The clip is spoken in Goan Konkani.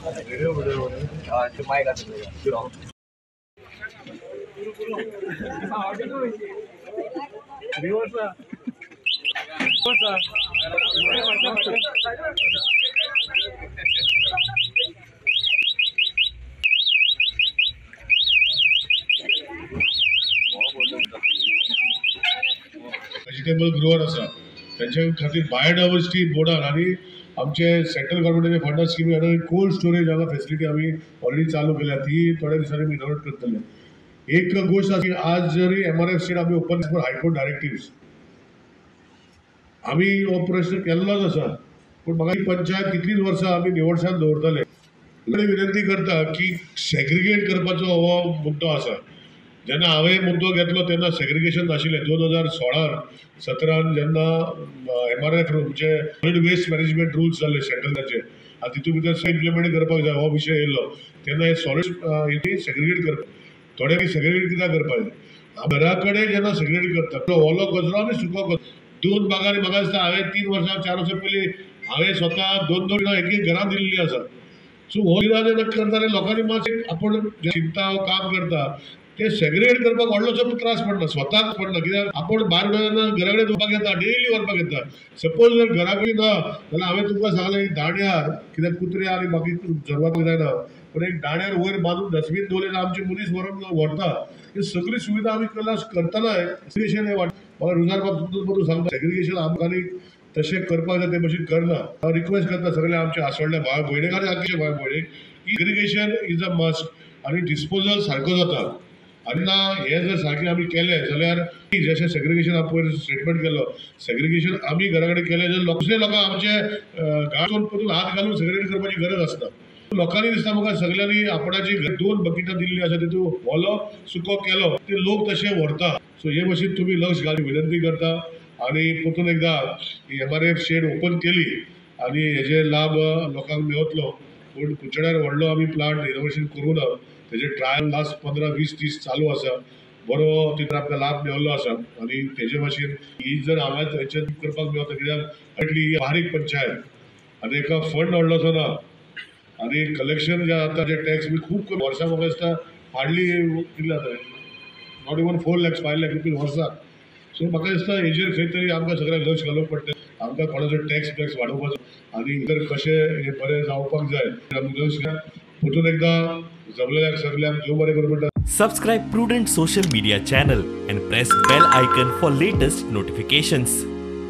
व्हेजिटेबल ग्रोवर आसा तेंच्या खातीर बायोडायवर्सिटी बोर्डान आनी आमचे सेंट्रल गव्हर्मेंटाचे फंडा स्किमी आनी कोल्ड स्टोरेज हांगा फेसिलिटी आमी ऑलरेडी चालू केल्या, ती थोड्या दिसांनी आमी इनॉग्रेट करतले. एक गोश्ट आसा की आज जरी एमआरएफ शेड आमी ओपन फॉर हायकोर्ट डायरेक्टिव्स आमी हो प्रश्न केल्लोच आसा, पूण म्हाका ही पंचायत कितलींच वर्सां आमी निवळसाण दवरतले. विनंती करता की सेग्रिगेट करपाचो हो मुद्दो आसा. जेन्ना हांवें मुद्दो घेतलो तेन्ना सेग्रिगेशन नाशिल्लें. 2016-17 जेन्ना एमआरएफ म्हणजे सॉलिड वेस्ट मॅनेजमेंट रुल्स जाल्ले सेंट्रलाचे आनी तितून भितर इम्प्लिमेंट करपाक जाय हो विशय येयल्लो तेन्ना हे सॉलिड सेग्रिगेट करपाक थोडे सेग्रिगेट कित्याक करपाक जाय, घरा कडेन जेन्ना सेग्रिगेट करता ओलो कचरो आनी सुको कचरो दोन भागांनी. म्हाका दिसता हांवें 3 वर्सां 4 वर्सां पयलीं हांवें स्वता 2-2 दिनां एक एक घरां दिल्लीं आसा. सो हो दिना जेन्ना करता लोकांनी मातशें आपूण चिंता काम करता ते सेग्रिगेट करपाक व्हडलोसो त्रास पडना, स्वताक पडना, कित्याक आपूण भायर उडयतना घरा कडेन दवरपाक येता, डेली व्हरपाक येता. सपोज जर घरा कडेन ना जाल्यार हांवें तुमकां सांगलें दांड्यार, कित्याक कुत्रे आनी बाकी जनावरां जायना, पूण एक दांड्यार वयर बांदून डस्टबीन दवरलें जाल्यार आमचे मनीस व्हरून व्हरता. ही सगळी सुविधा आमी करतना सेग्रिगेशन हें म्हाका रुजार बाब तुमकां सांगता, सेग्रिगेशन आमकां तशें करपाक जाय ते भशेन करना. हांव रिक्वेस्ट करता सगळे आमचे आसोडल्या भाव भयणीक आनी आमचे भाव भयणीक की सेग्रिगेशन is a must आनी डिस्पोजल सारको जाता. आनी ना हें जर सारकें आमी केलें जाल्यार जशें सेग्रिगेशन हांव पयर स्टेटमेंट केलो, सेग्रिगेशन आमी घरा कडेन केलें जाल्यार दुसरे लोकांक आमचे गांवान परतून हात घालून सेग्रिगेट करपाची गरज आसना. लोकांनी दिसता म्हाका सगळ्यांनी आपणाची 2 बकिटां दिल्लीं आसा तितून ओलो सुको केलो ते लोक तशें व्हरता. सो हे भशेन तुमी लक्ष घालून विनंती करता आनी परतून एकदां एमआरएफ शेड ओपन केली आनी हेजे लाभ लोकांक मेळतलो. पूण कुंचड्यार व्हडलो आमी प्लांट इनोवेशन करूं ना, तेजे ट्रायल लास्ट 15-20 दीस चालू आसा, बरो तितून आमकां लाभ मेळिल्लो आसा आनी तेजे भाशेन ही जर हांगा हेचेर करपाक मेळता, कित्याक इतली बारीक पंचायत आनी एका फंड व्हडलोसो ना आनी कलेक्शन जे जाता जे टॅक्स बी खूब कमी वर्सां म्हाका दिसता हार्डली कितले जाता, not even 4 lakhs 5 lakh rupees वर्साक. सो म्हाका दिसता हेजेर खंय तरी आमकां सगळ्यांक लक्ष घालूंक पडटलें, आमकां कोणाचो टॅक्स टॅक्स वाडोवपाचो आनी जर कशें हें बरें जावपाक जाय आमी लक्ष परतून एकदां जमलेल्याक सगळ्यांक देव बरें करूं म्हणटा. Subscribe Prudent social media channel and press bell icon for latest notifications.